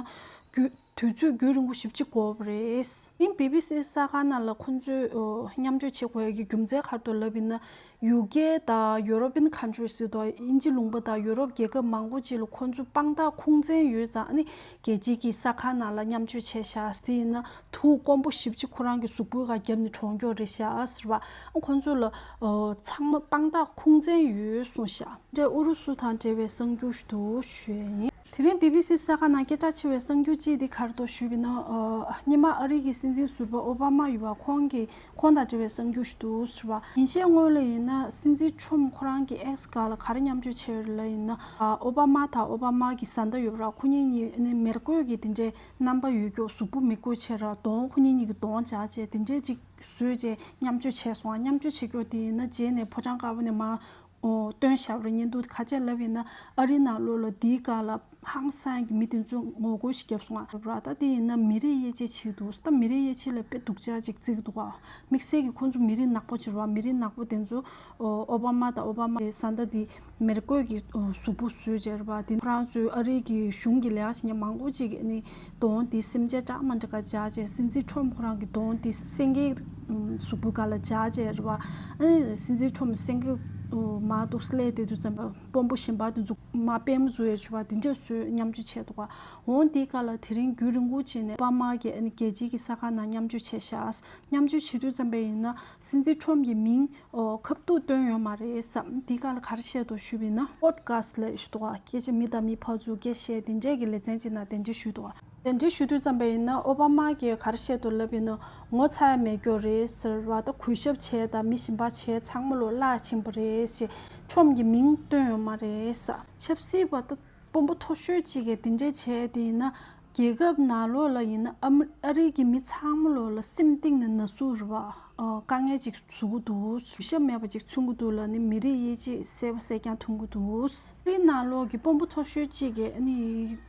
རྒྱུ་དུས་ཚོད་རྒྱུན་རིང་པོ་ཞེ་པོ་ཅིག་འགོར་བ་རེད། ཨིན་བི་བི་སི་གསར་ཁང་ནང་ལ་ཁོང་ཚོས་ཨོ་མཉམ་སྤྱོད་བྱེད་དགོས་ཡ་གི་རྒྱུ་མཚན་ག་རེ་འདུག་ལབ་ཡིན་ན། ཡུ་ཀེ་དང་ཡུ་རོ་པིན་ཁན་ཊི་རིས་ཟེར་དུས་དབྱིན་ཇི་ལུང་པ་དང་ཡུ་རོབ་རྒྱལ་ཁབ་མང་པོ་ཅིག་ལ་ཁོང་ཚོ་དཔང་རྟགས་ཁུངས་བཙན་ཡོད་ཙང་ཨ་ནི་རྒྱལ་སྤྱིའི་གི་གསར་ཁང་ནང་ལ་མཉམ་སྤྱོད་བྱས་ཤག་དེ་ཡིན་ན་དུག་དཀོན་པོ་ཞེ་པོ་ཅིག་ཁོ་རང་གི་གཟུགས་པོའི་སྒང་བརྒྱབ་ནས་གྲོངས་ཀྱོག་རེད་ཤག་ཟེར་བ། ཨ་ཁོང་ཚོ་ལ་ཨོ་ཚང་མ་དཔང་རྟགས་ཁུངས་བཙན་ཡོད་གསུངས་ཤག་འདྲ་ཨུ་རུ་སུ་དང་འབྲེལ་བའི་གསར་འགྱུར་ཞིག་འདུག་ཞུ་ཡ་ཡིན། དེ་རིང་བི་བི་སི་གསར་ཁང་ནང་སྐད་གྲགས་ཆེ་བའི་གསར་འགྱུར་གཅིག་དེ་ག་རེ་འདུག་ཞུས་པ་ཡིན་ན། ཨ་སྔོན་མ་ཨ་རི་གི་སྲིད་འཛིན་ཟུར་པ་ཨོ་བྷ་མ་ཡོད་པ། ཁོང་གིས་ཁོང་དང་འབྲེལ་བའི་གསར་འགྱུར་ཞིག་འདུག་ཟེར་བ། ཉིན་ཤས་སྔོན་ལ་ཡིན་ན་སྲིད་འཛིན་ཁྲོམ་ཁོ་རང་གི་ཨེགས་སྒང་ལ་ག་རེ་མཉམ་སྤྱོད་བྱས་ཡོད་ལབ་ཡིན་ན། ཨ་ཨོ་བྷ་མ་དང་ཨོ་བྷ་མ་གི་བཟའ་ཟླ་ཡོད་པ་ར། ཁོ་གཉིས་གཉིས་ནི་མི་རྒོད་ཀྱི་དེ་འདྲའི་རྣམ་པ་ཡོད་ཀྱོག་གཟུགས་པོ་མི་རྒོད་བྱས་ར། གདོང་ཁོ་གཉིས་གཉིས་ཀྱི་གདོང་སྦྱར་བྱས་དེ་འདྲའི་ཅིག་བཟོས་བྱས་མཉམ་སྤྱོད་བྱས་སོང་། མཉམ་སྤྱོད་བྱེད་ཀྱོག་དེ་ཡིན་ན་རྗེས་ནས་ཕོ་བྲང་དཀར་པོ་ནས་མར་ཨོ་སྟོན་བཞག་པ་རེད། བརྙན་ཐུང་ག་ཅི་ལབ་ཡིན་ན་ཨ་རིའི་ནང་ལོགས་ལ་དེའི་སྒང་ལ་ཧང་སང་གི་མི་དེ་ཚོས་ངོ་རྒོལ་ཞིག་བརྒྱབ་སོང་ང་ར། ད་དེ་ཡིན་ན་མི་རིགས་དབྱེ་འབྱེད་བྱེད་འདུག་ད་མི་རིགས་དབྱེ་འབྱེད་ལ་དཔེ་སྡུག་ཅག་ཅིག་བརྩི་གི་འདུག་ག་དམིགས་བསལ་གྱི་ཁོང་ཚོ་མི་རིགས་ནག་པོ་ཅིག་རེད་པ། མི་རིགས་ནག་པོ་དེ་ཚོ་ཨོ་ཨོ་བྷ་མ་དང་ཨོ་བྷ་མ་གི་བཟའ་ཟླ་དེ་མི་རྒོད་ཀྱི་ཨོ་གཟུགས་པོ་བཟོས་བྱས་རེད་པ། དེ་ཁོ་རང་ཚོའི་ཨ་རིའི་གི་གཞུང་གི་ལས་ཀ་བྱེད་མཁན་མང་པོ་ཅིག་གིས་ནི་གདོང་དེ་སེམས་ཅན་འདྲ་མི་འདྲ་ག་སྦྱར་བྱས། སྲིད་འཛིན་ཁྲོམ་ཁོ་རང་གི་གདོང་དེ་སེང་གེའི་གཟུགས་པོ་སྒང་ལ་སྦྱར་བྱས་རེད་པ། ཨ་ནི་སྲིད་འཛིན་ཁྲོམ་སེང་གེ་མར་འདུག་སླེབས་བསྡད་དུས་ཙམ་པ་དཔོན་པོ་གཞན་པ་དེ་ཚོ་མར་པུས་མོ་འཛུགས་ཡས་བྱས་པ་དེ་འདྲ་བཟོས་མཉམ་སྤྱོད་བྱས་འདུག་ག་འོ་དེའི་སྒང་ལ་དེ་རིང་རྒྱུན་རིང་པོ་བྱས་ནས་ཨོ་བྷ་མ་གི་ཨ་ནི་རྒྱལ་སྤྱིའི་གི་གསར་ཁང་ནང་མཉམ་སྤྱོད་བྱས་ཤག་མཉམ་སྤྱོད་བྱེད་དུས་ཙམ་པ་ཡིན་ན་སྲིད་འཛིན་ཁྲོམ་གྱི་མིང་ཨོ་ཁ་ཐུག་བཏོན་ཡོད་མ་རེད་བསམ། དེའི་སྒང་ལ་ག་རེ་བཤད་འདུག་ཞུས་པ་ཡིན་ན། པོཌ་ཁ་སི་ཊི་ལབ་ཞིག་འདུག་ག་སྐད་ཆ་མི་དང་མི་ཕར་ཚུར་སྐད་བཤད་དེ་འདྲས་ཀྱི་ལེ་ཚན་ཅིག་ནང་དེ་འདྲས་ཞུས་འདུག་ག་དེ་འདྲས་ཞུ་དུས་ཙམ་པ་ཡིན་ན་ཨོ་བྷ་མ་གིས་ག་རེ་བཤད་འདུག་ལབ་ཡིན་ན། ངོ་ཚ་ཡ་མེད་ཀྱོག་རེད་ཟེར་བ་དང་། གུས་ཞབས་བྱས་དང་མི་གཞན་པ་བྱས་ཚང་མ་ལོ་བརླག་ཕྱིན་པ་རེད་ཞེས་ཁྲོམ་གྱི་མིང་བཏོན་ཡོད་མ་རེད་ས། ཆབ་སྲིད་པ་དང་དཔོན་པོ་མཐོ་ཤོས་གཅིག་གིས་དེ་འདྲས་བྱས་དེ་ཡིན་ན། རྒྱལ་ཁབ་ནང་ལོགས་ལ་ཡིན་ན་ཨ་མི་ཨ་རི་གི་མི་ཚང་མ་ལོགས་ལ་སེམས་གཏིང་ནས་ན་ཟུག་རེད་པ། ཨ་དཀའ་ངལ་ཅིག་བཟོ་གི་འདུག་གུས་ཞབས་མེད་པ་ཅིག་མཚོན་གྱི་འདུག་ལབ་ནས་མི་རིགས་དབྱེ་འབྱེད་གསལ་པོ་གསལ་རྐྱང་མཐོང་གི་འདུག་ཨ་རིའི་ནང་ལོགས་ཀྱི་དཔོན་པོ་མཐོ་ཤོས་གཅིག་གིས་ཨ་ནི་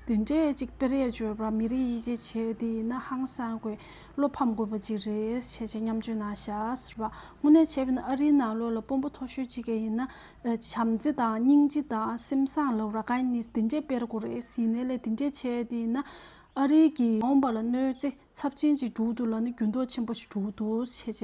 དེ་འདྲས་ཅིག་དཔེ་རས་བརྗོད་པ། མི་རིགས་དབྱེ་འབྱེད་བྱས་དེ་ཡིན་ན་ཧང་སང་དགོས། བློ་ཕམ་དགོས་པ་ཅིག་རེད་བྱས་བྱས་མཉམ་སྤྱོད་གནང་ཤག་ཟེར་བ། དངོས་གནས་བྱས་པ་ཡིན་ན་ཨ་རིའི་ནང་ལོགས་ལ་དཔོན་པོ་མཐོ་ཤོས་གཅིག་གིས་ཡིན་ན་ཨ་བྱམས་བརྩེ་དང་སྙིང་རྗེ་དང་སེམས་བཟང་ལབ་ར། ག་ནི་དེ་འདྲས་སྤེལ་དགོས་རེད་ཟེར་ནས་ལས་དེ་འདྲས་བྱས་དེ་ཡིན་ན་ཨ་རི་གི་ཡོང་བ་ལ་གནོད་འཚེ་ཚབས་ཆེན་ཅིག་འགྲོ་གི་འདུག་ལབ་ནས་འགྱུར་ལྡོག་ཆེན་པོ་ཞིག་འགྲོ་གི་འདུག་བྱས་བྱས་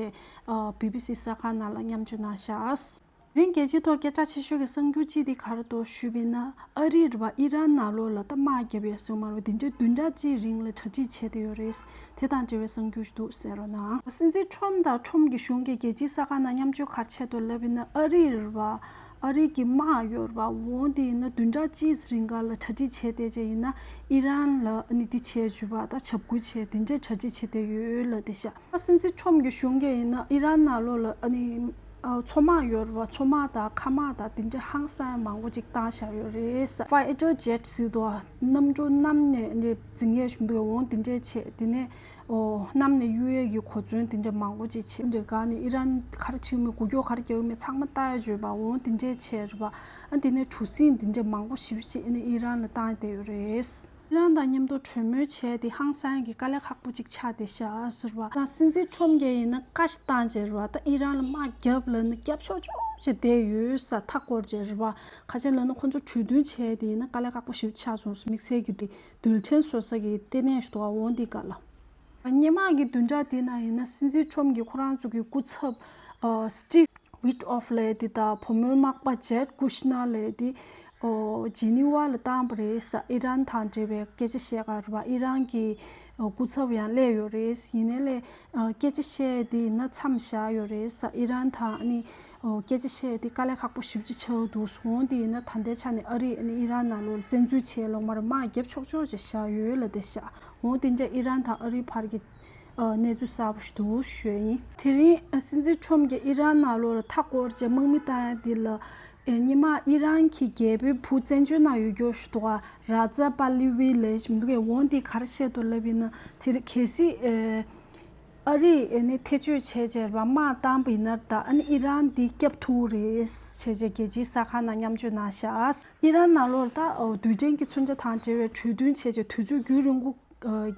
ཨ་བི་བི་སི་གསར་ཁང་ནང་ལ་མཉམ་སྤྱོད་གནང་ཤག་དེ་རིང་རྒྱལ་སྤྱིའི་ཐོག་སྐད་གྲགས་ཆེ་ཤོས་ཀྱི་གསར་འགྱུར་གཅིག་དེ་ག་རེ་འདུག་ཞུས་པ་ཡིན་ན། ཨ་རི་རེད་པ། ཨི་རན་ནང་ལོགས་ལ་ད་དམག་བརྒྱབ་ཡས་སོང་མ་རེད་པ། དེ་འདྲའི་བདུན་ཕྲག་གཅིག་རིང་ལ་གྲ་སྒྲིག་བྱས་བསྡད་ཡོད་རེད། དེ་དང་འབྲེལ་བའི་གསར་འགྱུར་ཞིག་འདུག་གསན་རོགས་གནང་། སྲིད་འཛིན་ཁྲོམ་དང་ཁྲོམ་གྱི་གཞུང་གིས་རྒྱལ་སྤྱིའི་གསར་ཁང་ནང་མཉམ་སྤྱོད་ག་རེ་བྱས་འདུག་ལབ་ཡིན་ན། ཨ་རི་རེད་པ། ཨ་རི་གི་དམག་ཡོད་རེད་པ། འོ་དེ་ཡིན་ན་བདུན་ཕྲག་གཅིག་རིང་ག་ལ་གྲ་སྒྲིག་བྱས་བསྡད་བྱས་ཡིན་ན་ཨི་རན་ལ་ཨ་ནི་དེ་བྱས་བཅུག་པ་ད་འཇབ་རྒོལ་བྱས་དེ་འདྲའི་གྲ་སྒྲིག་བྱས་བསྡད་ཡོད་ལབ་བསྡད་ཤག་ཨ་སྲིད་འཛིན་ཁྲོམ་གྱི་གཞུང་གིས་ཡིན་ན་ཨི་རན་ནང་ལོགས་ལ་ཨ་ནི་ཨ་མཚོ་དམག་ཡོད་རེད་པ། མཚོ་དམག་དང་མཁའ་དམག་དང་དེ་འདྲའི་ཧང་སང་མང་པོ་ཅིག་བཏང་བཞག་ཡོད་རེད། ཕའི་ཊར་ཇེ་ཊི་ཟེར་དུས་གནམ་གྲུ་གནམ་ནས་འདི་འཛིང་ཡས་བྱུང་འདུག་འོ་དེ་འདྲས་བྱས། དེ་ནས་ཨོ་གནམ་ནས་གཡུག་ཡས་ཀྱི་གོ་མཚོན་དེ་འདྲས་མང་པོ་ཅིག་བྱས། འདི་ག་ནས་ཨི་རན་ག་རེ་བྱེད་ཀྱི་མིན། འགུལ་སྐྱོད་ག་རེ་རྒྱག་གི་མིན་ཚང་མ་ལྟ་ཡས་བྱས་པ། འོ་དེ་འདྲས་བྱས་རེད་པ། ཨ་དེ་ནས་གྲུ་གཟིངས་དེ་འདྲས་མང་པོ་ཞེ་པོ་ཅིག་ཨ་ནི་ཨི་རན་ལ་བཏང་བསྡད་ཡོད་རེད། ཨི་རན་དང་མཉམ་དུ་གྲོས་མོལ་བྱས་ཏེ་ཧང་སང་གི་དཀའ་ལས་ཁག་པོ་ཅིག་ཆགས་བསྡད་ཤག་ཟེར་བ་དང་། སྲིད་འཛིན་ཁྲོམ་གྱིས་ཡིན་ན་བཀའ་ཞིག་བཏང་བྱས་རེད་པ། ད་ཨི་རན་ལ་དམག་རྒྱབ་ལབ་ན་རྒྱབ་ཆོག་ཆོག་བྱས་བསྡད་ཡོད་ས་མཐའ་བསྐོར་བྱས་རེད་པ། ག་ཅི་ལབ་ན་ཁོ་ཚོ་གྲོས་མཐུན་བྱས་ཏེ་ཡིན་ན་དཀའ་ལས་ཁག་པོ་ཞེ་པོ་ཆགས་སོང་། དམིགས་བསལ་གྱི་དེ་རྡུལ་ཕྲན་བཟོ་ས་གི་ལྟེ་གནས་ཞིག་འདུག་ག་འོ་འདི་ག་ལ། སྔོན་མ་གི་བདུན་ཕྲག་དེ་ནང་ཡིན་ན་སྲིད་འཛིན་ཁྲོམ་གྱིས་ཁོ་རང་ཚོ་གི་སྐུ་ཚབ་ཨ་སི་ཊིབ་ཝིཊ་ཧོབ་ལབ་དེ་དང་བུ་མོའི་མག་པ་ཇེ་ཌི་ཀུ་ཤི་ནར་ལབ་དེ་ཨོ་ཇི་ནི་ཝ་ལ་བཏང་བ་རེད་ས། ཨི་རན་དང་འབྲེལ་བའི་སྐད་ཆ་བཤད་ག་རེད་པ། ཨི་རན་གྱི་ཨོ་སྐུ་ཚབ་ཡང་སླེབས་ཡོད་རེད། ཡིན་ནའི་ལས་ཨ་སྐད་ཆ་བཤད་དེ་ཡིན་ན་མཚམས་བཞག་ཡོད་རེད་ས། ཨི་རན་དང་ཨ་ནི་ཨོ་སྐད་ཆ་བཤད་དེ་དཀའ་ལས་ཁག་པོ་ཞེ་པོ་ཅིག་ཆགས་འདུག་འོ་དེ་ཡིན་ན་ད་ལྟའི་ཆ་ནས་ཨ་རི་ཨ་ནི་ཨི་རན་ནང་ལོགས་ལ་བཙན་འཛུལ་བྱས་ལོང་མ་རེད། དམག་རྒྱབ་ཆོག་ཆོག་ཅིག་བཞག་ཡོད་ལབ་བསྡད་ཤག་འོ་དེ་འདྲ་ཨི་རན་དང་ཨ་རི་བར་གྱི་ཨ་གནས་ཚུལ་གསར་པ་ཞིག་འདུག་ཞུ་ཡ་ཡིན། དེ་རིང་ཨ་སྲིད་འཛིན་ཁྲོམ་གྱིས་ཨི་རན་ནང་ལོགས་ལ་མཐའ་བསྐོར་བྱས་དམག་མི་བཏང་ཡ་འདི་ལ་ཨེ་སྔོན་མ་ཨི་རན་གྱི་རྒྱལ་པོའི་བུ་བཙན་བྱོལ་ནང་ཡོད་རྒྱུ་ཞིག་འདུག་ག་ར་ཛ་པ་ལི་ཝི་ལབ་ཞིག་འདུག་གས། འོ་འདི་ག་རེ་བཤད་འདུག་ལབ་ཡིན་ན་དེ་རིང་གལ་སྲིད་ཨེ་ཨ་རིས་ཨེ་ནི་ཐེ་བྱུས་བྱས་བྱས་ར་དམག་བཏང་པ་ཡིན་ན་ད་ཨ་ནི་ཨི་རན་འདི་བསྐྱབ་ཐུབ་རེད་བྱས་བྱས་རྒྱལ་སྤྱིའི་གསར་ཁང་ནང་མཉམ་སྤྱོད་གནང་ཤག་ཨི་རན་ནང་ལོགས་ལ་ད་ཨོ་རྡུལ་ཕྲན་གྱི་མཚོན་ཆ་དང་འབྲེལ་བའི་གྲོས་མཐུན་བྱས་བྱས་དུས་ཚོད་རྒྱུན་རིང་པོ་ཨ་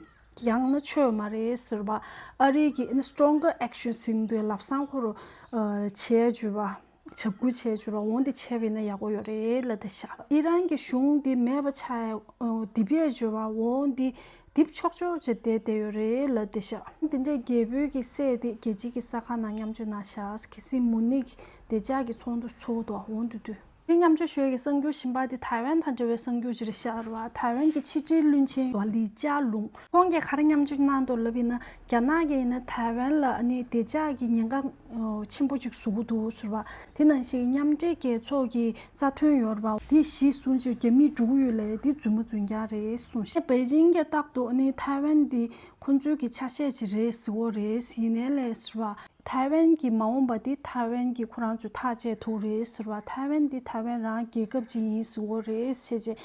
ཡང་ན་ཆོད་མ་རེད་ཟེར་བ། ཨ་རི་གི་ཨ་ནི་སི་ཊོང་གར་ཨེག་ཤན་ཟེར་འདུག་ལབ་སང་ཁོ་རུ་ཨ་བྱས་བྱས་པ། འཇབ་རྒོལ་བྱས་བྱས་པ་འོ་འདི་བྱས་པ་ཡིན་ན་ཡག་པོ་ཡོད་རེད་ལབ་བསྡད་ཤག་ཨི་རན་གྱི་གཞུང་འདི་མེད་པ་ཆགས་ཡ་ཨ་རྡིབ་ཡས་བྱས་པ་འོ་འདི་རྡིབ་ཆོག་ཆོག་བྱས་བསྡད་བསྡད་ཡོད་རེད་ལབ་བསྡད་ཤག་འདི་འདྲའི་རྒྱལ་པོའི་གི་སྲས་དེ་རྒྱལ་སྤྱིའི་གི་གསར་ཁང་ནང་མཉམ་སྤྱོད་གནང་ཤག་གལ་སྲིད་མུ་ནིག་བདེ་འཇགས་ཀྱི་ཚོགས་འདུ་ཚོགས་འདུག་འོ་འདི་དུས། དེ་མཉམ་སྤྱོད་ཞུ་ཡས་ཀྱི་གསར་འགྱུར་གཞན་པ་དེ་ཐའེ་ཝན་དང་འབྲེལ་བའི་གསར་འགྱུར་ཅིག་རེད་ཤག་རེད་བ། ཐའེ་ཝན་གྱི་ཕྱི་དྲིལ་བློན་ཆེན་ལི་ཅཱ་ལུང་ཁོང་གིས་ག་རེ་མཉམ་སྤྱོད་གནང་འདུག་ལབ་ཡིན་ན། རྒྱ་ནག་གིས་ཡིན་ན་ཐའེ་ཝན་ལ་ཨ་ནི་བདེ་འཇགས་ཀྱི་ཉེན་ཁ་ཆེན་པོ་ཅིག་བཟོ་གི་འདུག་ཟེར་བ། དེ་ནང་བཞིན་མཉམ་འབྲེལ་རྒྱལ་ཚོགས་ཀྱི་རྩ་དོན་ཡོད་རེད་བ། དེ་གཞི་བཟུང་བྱས་རྒྱ་མིས་སྒྲུག་ཡོད་ལས་དེ་རྫུན་མ་རྫུན་རྐྱང་རེད་གསུངས་ཤག་པེ་ཅིང་གིས་རྟག་ཏུ་ཨ་ནི་ཐའེ་ཝན་འདི་ཁོང་ཚོའི་གི་ཆ་ཤས་ཅིག་རེད་ཟེར་གྱི་ཡོད་རེད། ཡིན་ནའི་ལས་ཟེར་བ། ཐའེ་ཝན་གྱི་མ་འོངས་པ་འདི་ཐའེ་ཝན་གྱིས་ཁོ་རང་ཚོས་ཐག་བཅད་ཐུབ་རེད་ཟེར་བ། ཐའེ་ཝན་འདི་ཐའེ་ཝན་རང་རྒྱལ་ཁབ་ཅིག་ཡིན་ཟེར་གྱི་ཡོད་རེད་ཟེར་བྱས་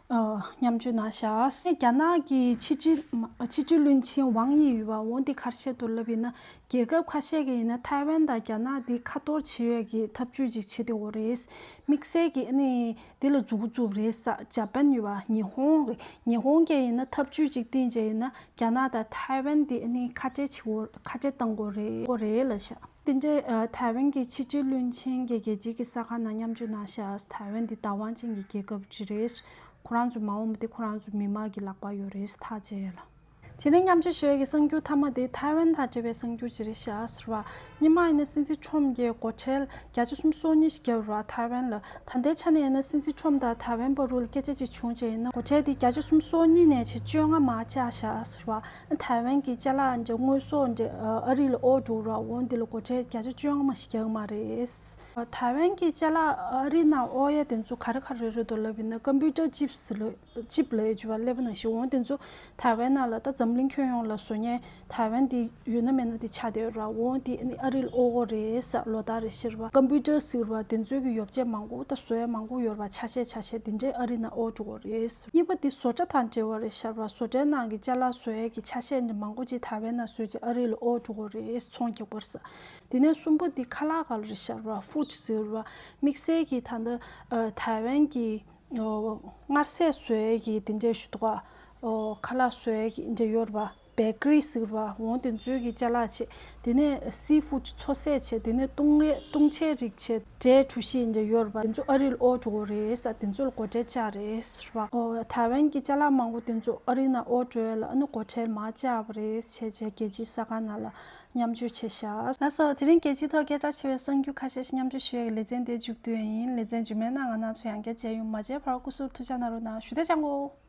ཨ་མཉམ་སྤྱོད་གནང་ཤག་རྒྱ་ནག་གི་ཕྱི་དྲིལ་ཕྱི་དྲིལ་བློན་ཆེན་ཝང་དབྱི་ཡོད་པ། འོ་འདི་ག་རེ་བཤད་འདུག་ལབ་ཡིན་ན། རྒྱལ་ཁབ་ཁ་ཤས་ཀྱིས་ཡིན་ན་ཐའེ་ཝན་དང་རྒྱ་ནག་འདི་ཁ་གཏོར་བྱེད་ཡས་ཀྱི་ཐབས་ཇུས་ཅིག་བྱེད་བསྡད་ཡོད་རེད། དམིགས་བསལ་གྱི་ཨ་ནི་འདི་ལ་མཛུབ་གུ་བཙུགས་པ་རེད་ས། ཇ་པན་ཡོད་པ། ཉི་ཧོང་རེད། ཉི་ཧོང་གིས་ཡིན་ན་ཐབས་ཇུས་ཅིག་བཏིང་བྱས་ཡིན་ན། རྒྱ་ནག་དང་ཐའེ་ཝན་དེ་ཨ་ནི་ཁ་བྲལ་བྱེད་དགོས། ཁ་བྲལ་གཏང་དགོས་རེད། དགོས་རེད་ལབ་ཤག་དེ་འདྲའི་ཨ་ཐའེ་ཝན་གྱི་ཕྱི་དྲིལ་བློན་ཆེན་གྱིས་རྒྱལ་སྤྱིའི་གི་གསར་ཁང་ནང་མཉམ་སྤྱོད་གནང་ཤག་ཐའེ་ཝན་དེ་བདག་དབང་ཅན་གྱི་རྒྱལ་ཁབ་ཅིག་རེད། ཁོ་རང་ཚོའི་མ་འོངས་པ་དེ་ཁོ་རང་ཚོའི་མི་དམངས་ཀྱི་ལག་པར་ཡོད་རེད། ཐག་བཅད་ཡ་ལ། དེ་རིང་མཉམ་སྤྱོད་ཞུ་ཡ་གི་གསར་འགྱུར་མཐའ་མ་དེ་ཐའེ་ཝན་དང་འབྲེལ་བའི་གསར་འགྱུར་ཅིག་རེད་ཤག་ཟེར་བ། སྔོན་མ་ཡིན་ན་སྲིད་འཛིན་ཁྲོམ་གྱིས་སྒོ་ཁྲལ་བརྒྱ་ཆ་སུམ་ཅུ་སོ་གཉིས་ཤིག་བརྒྱབ་རེད་བ་ཐའེ་ཝན་ལ། ད་ལྟའི་ཆ་ནས་ཡིན་ན་སྲིད་འཛིན་ཁྲོམ་དང་ཐའེ་ཝན་བར་དུ་ལ་སྐད་ཆ་ཅིག་བྱུང་བྱས་ཡིན་ན། སྒོ་ཁྲལ་དེ་བརྒྱ་ཆ་སུམ་ཅུ་སོ་གཉིས་ནས་བྱས་བཅོ་ལྔ་མར་བཅག་བཞག་ཟེར་བ། ཐའེ་ཝན་གྱི་ཅ་ལག་འདྲ་དངོས་ཟོག་འདྲ་ཨ་རི་ལ་དབོར་འགྲོ་ར། འོ་འདི་ལ་སྒོ་ཁྲལ་བརྒྱ་ཆ་བཅོ་ལྔ་མ་ཞིག་རྒྱག་གི་མ་རེད། ཐའེ་ཝན་གྱི་ཅ་ལག་ཨ་རི་ནང་དབོར་ཡ་དེ་ཚོ་ག་རེ་ག་རེ་རེད་འདུག་ལབ་ཡིན་ན། ཀམ་པུ་ཊར་ཅིབ་སི་ལབ། ཅིབ་ལབ་ཡ་ཅིག་ཡོད་པ། ཀླད་པ་ནང་བཞིན། འོ་དེ་ཚོ་ཐའེ་ཝན་ནང་ལ་ད་འཛམ་གླིང་ཁྱོན་ཡོངས་ལ་བཟོ་མཁན་ཐའེ་ཝན་དེ་ཡོད་ན་མེད་ན་དེ་ཆགས་བསྡད་ཡོད་ར། འོ་དེ་ཨ་ནི་ཨ་རི་ལ་དབོར་དགོས་རེད་ཟེར་ལོ་ལྟར་རེ་བཞིན་རེད་བ། ཀམ་པུ་ཊར་ཟེར་བ་དེ་ཚོའི་གི་ཡོ་བྱད་མང་པོ་ད་བཟོ་ཡ་མང་པོ་ཡོད་རེད་བ། ཆ་ཤས་ཆ་ཤས་དེ་འདྲའི་ཨ་རི་ནང་དབོར་འགྲོ་དགོས་རེད། གཉིས་པ་དེ་བཟོ་གྲྭ་དང་འབྲེལ་བ་རེད་ཤག་ར། བཟོ་གྲྭའི་ནང་གི་ཅ་ལག་བཟོ་ཡ་གི་ཆ་ཤས་འདི་མང་པོ་ཅིག་ཐའེ་ཝན་ནང་བཟོས་ཅིག་ཨ་རི་ལ་དབོར་འགྲོ་དགོས་རེད། ཚོང་རྒྱག་པར་ས། དེ་ནས་གསུམ་པ་དེ་ཁ་ལག་ག་ལ་རེད་ཤག་ར། ཧྥུཌ་ཟེར་བ། དམིགས་བསལ་གྱི་ད་ལྟ་ཨ་ཐའེ་ཝན་གྱི་ཨོ། མངར་ཟས་བཟོ་ཡས་ཀྱི་དེ་འདྲའི་ཞུ་དོག་ཨོ། ཁ་ལག་བཟོ་ཡས་ཀྱི་འདྲ་ཡོད་རེད་པ། བེ་ཀ་རི་ཟེར་བ། འོ་དེ་ཚོའི་གི་ཅ་ལག་བྱས། དེ་ནས་སི་ཕུཌ་མཚོ་ཟས་བྱས། དེ་ནས་བཏུང་རས་བཏུང་བྱའི་རིགས་བྱས། འབྲས་གྲོ་ཞིབ་འདྲ་ཡོད་རེད་པ། དེ་ཚོ་ཨ་རི་ལ་དབོར་འགྲོ་གི་རེད་ཟེར། དེ་ཚོ་ལ་སྒོ་ཁྲལ་བཅག་རེད་ཟེར་བ། ཨོ། ཐའེ་ཝན་གྱི་ཅ་ལག་མང་པོ་དེ་ཚོ་ཨ་རི་ནང་དབོར་འགྲོ་ཡས་ལ་ཨ་ནི་སྒོ་ཁྲལ་མར་བཅག་པ་རེད་ཟེར་བྱས་རྒྱལ་སྤྱིའི་གསར་ཁང་ནང་ལ་མཉམ་སྤྱོད་བྱས་ཤག་ལགས་སོ། དེ་རིང་རྒྱལ་སྤྱིའི་ཐོག་སྐད་གྲགས་ཆེ་བའི་གསར་འགྱུར་ཁ་ཤས་ཤིག་མཉམ་སྤྱོད་ཞུ་ཡས་ཀྱི་ལེ་ཚན་དེ་མཇུག་བསྡུ་ཡས་ཡིན། ལེ་ཚན་རྗེས་མའི་ནང་ང་རང་ཚོ་ཡང་བསྐྱར་མཇལ་ཡོང་། མ་མཇལ་བར་སྐུ་གཟུགས་ཐུགས་ཅག་གནང་རོགས་གནང་། ཞུ་བདེ་ཅང་གོ།